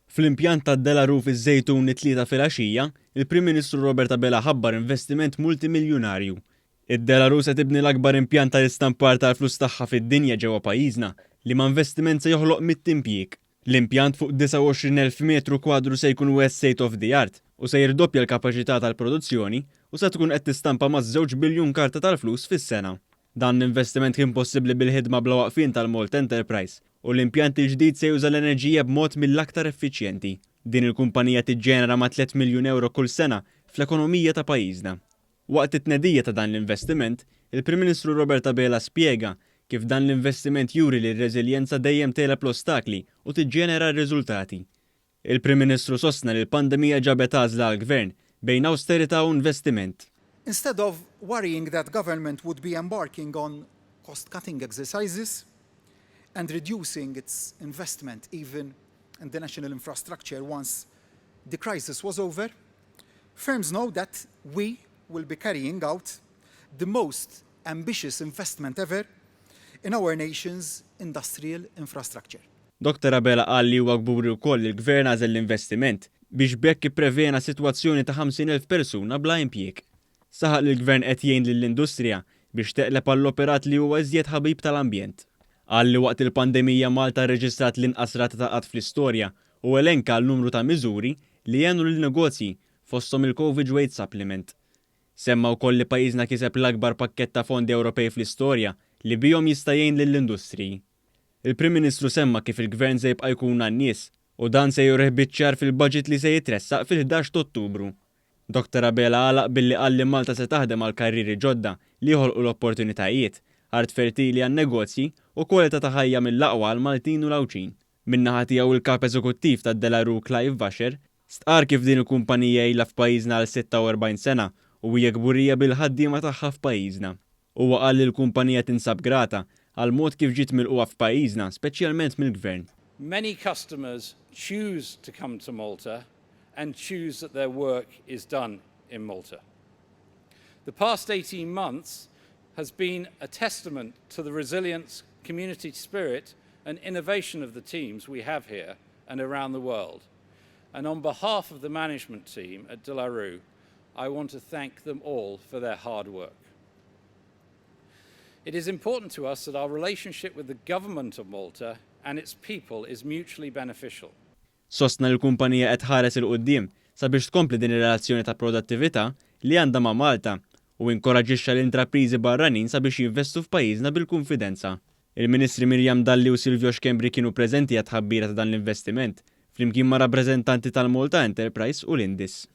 Fl-impjant ta' De La Rue fiż-Żejtun it-Tlieta filgħaxija, il-Prim Ministru Robert Abela ħabbar investiment multimiljunarju. Id-De La Rue se tibni l-akbar impjant tal-istampar tal-flus tagħha fid-dinja ġewwa pajjiżna, liema investiment se joħloq mitt impjieg. L-impjant fuq 29,000 metru kwadru se jkun wieħed state of the art u se jirdoppja l-kapaċità tal-produzzjoni u se tkun qed tistampa maż-żewġ biljun karta tal-flus fis-sena. Dan l-investiment kien possibbli bil-ħidma bla waqfien tal-Malta Enterprise u l-impjant il-ġdid se juża l-enerġija b'mod mill-aktar effiċjenti. Din il-kumpanija tiġġenera ma' 3 miljun ewro kull sena fl-ekonomija ta' pajjiżna. Waqt it-tnedija ta' dan l-investiment, il-Prim Ministru Robert Abela spjega kif dan l-investiment juri li r-reżiljenza dejjem tegħleb l-ostakli u tiġġenera r-riżultati. Il-Prim Ministru sostna li l-pandemija ġabet għażla għall-Gvern bejn awsterità u investiment. Instead of worrying that government would be embarking on cost-cutting exercises and reducing its investment even in the national infrastructure once the crisis was over, firms know that we will be carrying out the most ambitious investment ever in our nation's industrial infrastructure. Dr Abela qal li huwa kburi wkoll li l-Gvern għażel l-investiment biex b'hekk ipprevena sitwazzjoni ta' 50,000 persuna bla impjieg. Saħaq li l-Gvern qed jgħin lill-industrija biex teqleb għall-operat li huwa iżjed ħabib tal-ambjent. Qal li waqt il-pandemija Malta rreġistrat l-inqas rata ta' qgħad fl-istorja u elenka għal numru ta' miżuri li għenu lin-negozji fosthom il-Covid Wage Supplement. Semma wkoll li pajjiżna kiseb l-akbar pakkett ta' fondi Ewropej fl-istorja li bihom jista' jgħin lill-industriji. Il-Prim Ministru semma kif il-Gvern se jibqa' jkun għan-nies u dan se jurih biċ-ċar fil-budget li se jitressaq fil-11 t'Ottubru. Dr Abela għalaq billi qal li Malta se taħdem għal karrieri ġodda li joħolqu l-opportunitajiet, art fertili għan-negozji u kwalità ta' ħajja mill-aqwa għall-Maltin u l-Għawdxin. Min-naħa tiegħu il-Kap Eżekuttiv ta' De La Rue Clive Vacher stqarr kif din il-kumpanija ilha f'pajjiżna għal 46 sena u hija kburija bil-ħaddiema tagħha f'pajjiżna. Huwa qal li l-kumpanija tinsab grata għall-mod kif ġiet milqugħa f'pajjiżna speċjalment mill-Gvern. Many customers choose to come to Malta and choose that their work is done in Malta. The past 18 months has been a testament to the resilience, community spirit and innovation of the teams we have here and around the world. And on behalf of the management team at De La Rue, I want to thank them all for their hard work. It is important to us that our relationship with the government of Malta and its people is mutually beneficial. Sostna li l-kumpanija qed tħares 'il quddiem sabiex tkompli din ir-relazzjoni ta' produttività li għandha ma' Malta u inkoraġixxa l-intrapriżi barranin sabiex jinvestu f'pajjiżna bil-kunfidenza. Il-Ministri Miriam Dalli u Silvio Schembri kienu preżenti għat-tħabbira ta' dan l-investiment flimkien ma' rappreżentanti tal-Malta Enterprise u l-Indis.